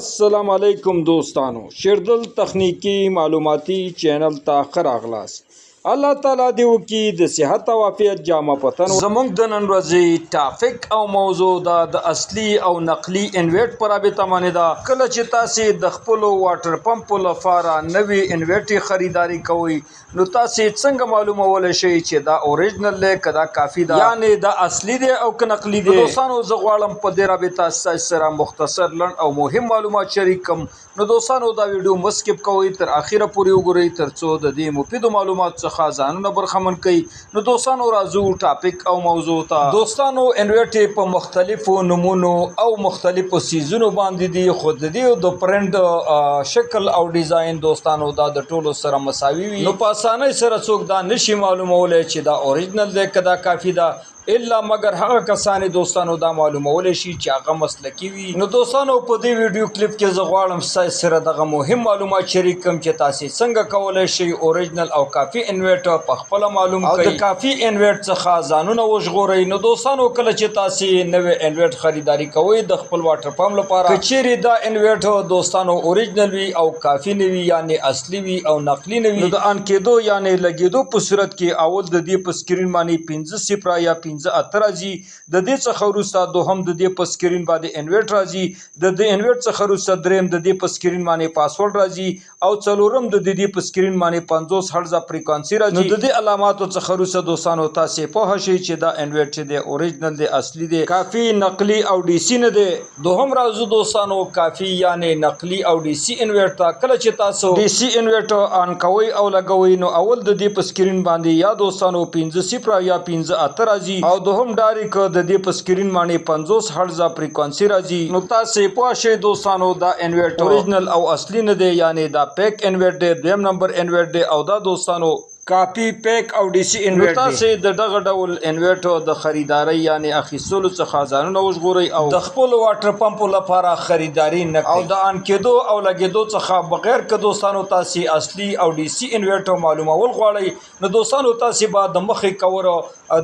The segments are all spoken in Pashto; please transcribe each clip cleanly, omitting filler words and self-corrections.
السلام علیکم دوستانو، شیردل تخنیکی معلوماتي چینل ته ښه راغلاست. الله تعالی دې وکړي د صحت او عافیت جامه په تن. زموږ د نن ورځې ټاپک او موضوع دا د اصلي او نقلي انویټ پر رابطه باندې ده. کله چې تاسې د خپلو واټر پمپو لپاره نوې انویټې خریداري کوئ، نو تاسې څنګه معلومولی شئ چې دا اوریجنل دی که دا کافي ده، یعنې دا اصلي دی او که نقلي دی؟ دوستانو، زه غواړم په دې رابطه ستاسو سره مختصر، لنډ او مهم معلومات شریک کړم. نو دوستانو، دا ویډیو مه سکیپ کوئ، تر اخره پورې وګورئ، تر څو د دې مفیدو معلوماتو څخه ځانونه برخمن کړئ. نو دوستانو، راځو ټاپک او موضوع ته. دوستانو، انویټې په مختلفو نمونو او مختلفو سیزونو باندې دي، خو د دې د پرنټ شکل او ډیزاین دوستانو دا د ټولو سره مساوي وي. نو په اسانۍ سره څوک دا نشي معلومولی چې دا اوریجنل دی که دا کافي ده، الا مګر هغه کسان دوستانو دا معلومولی شي چې هغه مسلکي وي. نو دوستانو، په دې ویډیو کلیپ کې زه غواړم ستاسو سره دغه مهم معلومات شریک کړم چې تاسې څنګه کولی شئ اوریجنل او کافي انویټ په خپله معلوم کړئ او د کافي انویټ څخه ځانونه وژغورئ. نو دوستانو، کله چې تاسې نوې انویټ خریداري کوئ د خپل واټر پمپ لپاره، که چیرې دا انویټ دوستانو اوریجنل وي او کافي نه وي، یعنې اصلي وي او نقلي نه وي، نو د آن کېدو یعنې لګېدو په صورت کې اول د دې په سکرین باندې 5 0 یا 5 8 راځي. د دې څخه وروسته دوهم د دې په سکرین باندې انویټ راځي. د دې انویټ څخه وروسته دریم د دې په سکرین باندې پاسورډ راځي او څلورم د دې په سکرین باندې 50 هرزه فریکوانسي راځي. نو د دې علاماتو څخه وروسته دوستانو تاسې پوه شئ چې دا انویټ چې دی اوریجنل دی، اصلي دی، کافي، نقلي او ډي سي نه دی. دوهم راځو دوستانو کافي یعنی نقلي او ډي سي انویټ ته. کله چې تاسو ډي سي انویټ آن کوئ او لګوئ، نو اول د دې په سکرین باندې یا دوستانو 5 0 یا 5 8 راځي او دوهم ډایرک د دې په سکرین باندې 50 هرزه فریکوانسي راځي. نو تاسو پوه شئ دوستانو، دا انویټ اوریجنل او اصلي نه دی، یعنی دا پیک انویټ دی، دویم نمبر انویټ دی او دا دوستانو کاپی، پیک او ډي سي انویټ دی. تاسو د دغه ډول انویټ د خریدارۍ یعنی اخیستلو څخه ځانونه وژغورئ او د خپل واټر پمپو لپاره خریداري نه کوئ. او د آن کېدو او لګېدو څخه بغیر که دوستانو تاسو اصلي او ډي سي انویټ معلومول غواړئ، نو دوستانو تاسو به د مخې کور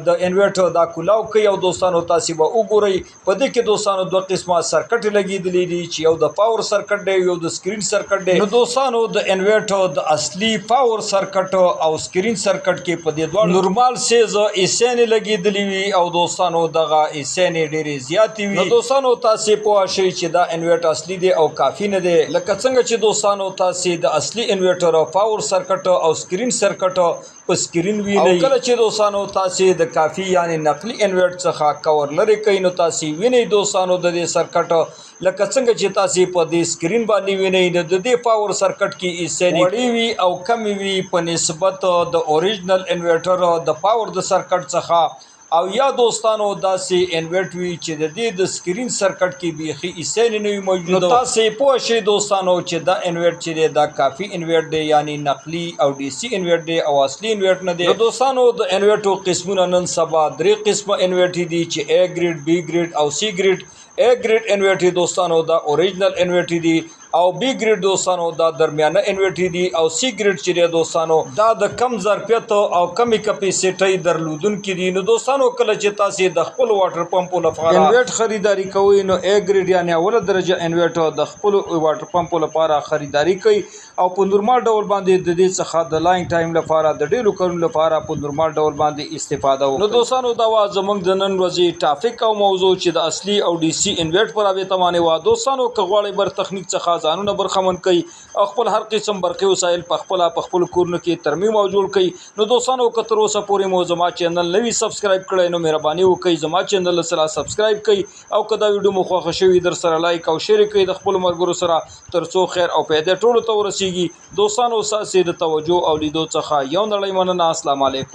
د انویټ دا کولاو کوي او دوستانو تاسو به وګورئ، په دې کې دوستانو دوه قسمه سرکټ لګېدلي دي چې یو د پاور سرکټ دی، یو د سکرین سرکټ دی. نو دوستانو، د انویټ د اصلي پاور سرکټ او سکرین سرکټ کې په دې دواړو نورمال سیز ایسینې لګېدلې وي او دوستانو دغه ایسینې ډېرې زیاتې وي. نو دوستانو، تاسې پوه شئ چې دا انویټ اصلي دی او کافي نه دی. لکه څنګه چې دوستانو تاسې د اصلي انویټر پاور سرکټ او سکرین سرکټ په سکرین وینئ، او کله چې دوستانو تاسې د کافي یعنی نقلي انویټ څخه کور لرې کوئ، نو تاسې وینئ دوستانو د دې سرکټ لکه څنګه چې تاسې په دې سکرین باندې وینئ، نو د دې پاور سرکټ کې ایسینې وړې وي او کمې وي په نسبت د اوریجنل انویټر د پاور د سرکټ څخه. او یا دوستانو داسې انویټ وي چې د دې د سکرین سرکټ کې بیخي ایسینې نه وي موجود. نو تاسې پوه شئ دوستانو چې دا انویټ چې دی دا کافي انویټ دی، یعنی نقلي او ډي سي انویټ دی او اصلي انویټ نه دی. نو دوستانو، د انویټو قسمونه نن سبا درې قسمه انویټ دي چې ای ګریډ، بی ګریډ او سی ګریډ. ای ګریډ انویټ دوستانو دا اوریجنل انویټ دي او بی ګریډ دوستانو دا درمیانه انویټ دي او سی ګریډ چې دی دوستانو دا د کم ظرفیت او کمی کپیسټۍ درلودونکي دي. نو دوستانو، کله چې تاسو د خپل واټر پمپو لپاره انویټ خریداري کوئ، نو ای ګریډ یعنی اوله درجه انویټ د خپل واټر پمپو لپاره خریداري کوي او په نورمال ډول باندې د دې څخه د لانګ ټایم لپاره، د ډیرو کلونو لپاره په نورمال ډول باندې استفاده وکړئ. نو دوستانو، دا وا زمونږ د نن ورځې ټاپک او موضوع چې د اصلي او ډي سي انویټ پر رابطه باندې وه. دوستانو، که غواړئ بر تخنیک څخه ځانونه برخمن کړئ او خپل هر قسم برقي وسایل په خپله په خپل کورونو کې ترمیم او جوړ کړئ، نو دوستانو، که تر اوسه پورې مو زما چینل نه وي سبسکرایب کړی، نو مهرباني وکړئ زما چینل سره سبسکرایب کړئ او که دا ویډیو مو خوښه شوي، در سره لایک او شیر کړئ د خپلو ملګرو سره، تر څو خیر او پیدا ټولو ته ورسیږي. دوستانو، ستاسې د توجه او لیدو څخه یو نړۍ مننه. السلام علیکم.